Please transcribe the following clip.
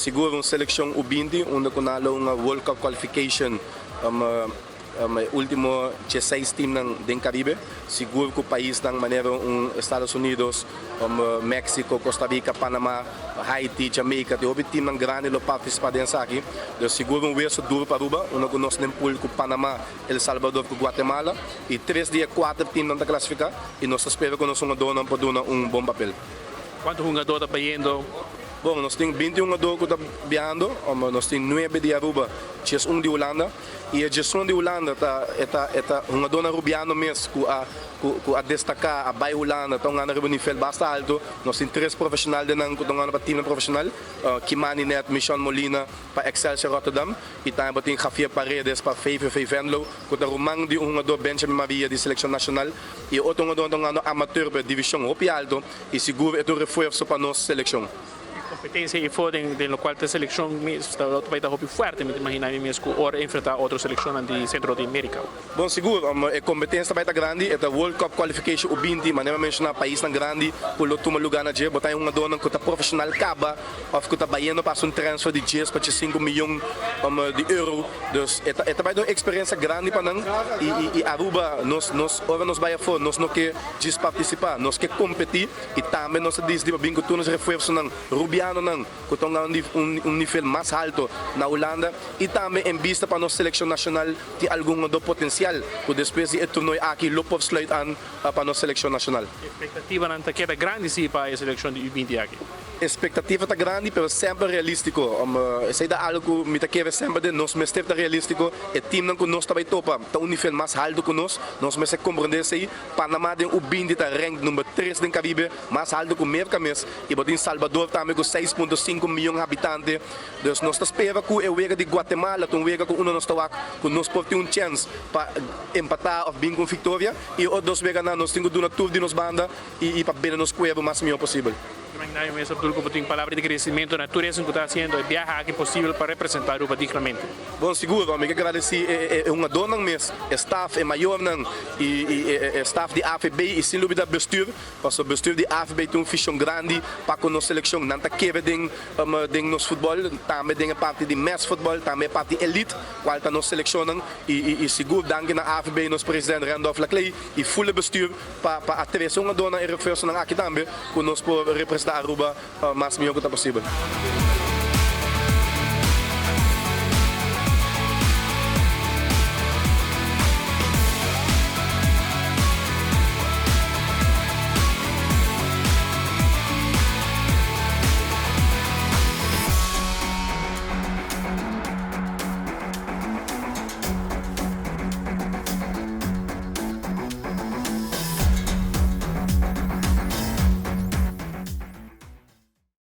Sigur un seleccion U20 unda cu nan lo hunga World Cup Qualification e ultimo dieseis teamnan den Caribe. Sigur cu paisnan manera un Estados Unidos, Mexico, Costa Rica, Panama, Haiti, Jamaica tin hopi teamnan grandi lo participa den esaki. Dus sigur un weso duro pa Aruba unda cu nos den pool cu Panama, El Salvador cu Guatemala y tres di e cuater teamnan ta clasifica y nos ta spera cu nos hungadornan por duna un bon papel. Cuanto hungador ta bayendo? Bon, nos tin binti hungador cu ta biahando, nos tin nuebe di Aruba, diesun di Hulanda y e diesun di Hulanda ta e ta e ta hungadornan Rubiano mes cu a cu cu a destaca, a bay Hulanda, ta hungando riba un nivel basta alto. Nos tin tres profesional den nan cu ta hungando pa teamnan profesional, Kimani Net, Michon Molina pa Excelsior Rotterdam y tambe bo tin Javier Paredes pa VVV Venlo cu ta ruman di un hungador Benjamin Maria di seleccion nacional y e otro hungadornan ta hungando amateur pero division hopi alto. Y sigur e ta un refuerso pa nos seleccion. E competencia eyfo den locual ta seleccion mes ta bay ta hopi fuerte, mi ta imagina mi mes cu ora enfrenta otro seleccionnan di Centro di America. Bon sigur, e competencia ta bay ta grandi, e ta World Cup Qualification U20, manera mi a menciona paisnan grandi cu lo tuma lugar na dje, bo ta hay hungadornan cu ta profesional caba of cu ta bayendo pa haci un transfer di djes pa djesinku miyon di euro, dus e ta e ta bay ta un experiencia grandi pa nan y y Aruba nos nos ora nos bay afo nos no ke Djis partisipá, nos ke kompetí i tambe nos ta disidí pa bin ku tur nos refuersonan rubianonan ku ta hunga un un nivel mas halto na Hulanda i tambe en bista pa nos selekshon nashonal tin algun hungadó potensial ku despues di e turnooi aki lo por sluit an pa nos selekshon nashonal. Espektativanan ta keda grandi si pa e selekshon di U20 aki. Espektativa ta grandi pero semper realístiko. Esei ta algu ku mi ta kere semper den nos mester ta realístiko. E timnan ku nos ta bai topa ta un nivel mas haltu ku nos. Nos mester komprendé esei. Panama den U20 ta rank number tres den Karibe, mas haltu ku Merka mes. I bo tin Salvador tambe ku 6.5 miyon habitante. Dus nos ta spera ku e wega di Guatemala ta un wega ku unda nos ta wak ku nos por tin un chèns pa empatá òf bin ku un viktoria. I e otro dos weganan nos tin ku duna tur di nos banda i pa bende nos kuerpo mas mihó posibel. Imagina yo mes, Abdul, ku bo tin palabra di agradesimentu na tur esun ku ta hasiendo e biaha aki posibel pa representá Aruba dignamente. Bon, sigur, mi ke gradesí e hungadónan mes, e staf, e mayornan i e staf di AVB i sin lubida bestuur, pasobra bestuur di AVB tin un vishon grandi pa ku nos selekshon. Nan ta kere den den nos futbòl, tambe den e parti di mes futbòl, tambe e parti elit, kual ta nos selekshonnan. I sigur danki na AVB, nos president Randolph Laclay i ful e bestuur. Pa pa a trece un adornan e refuerzonan aki tambe cu nos por representa Aruba mas miho cu ta posibel.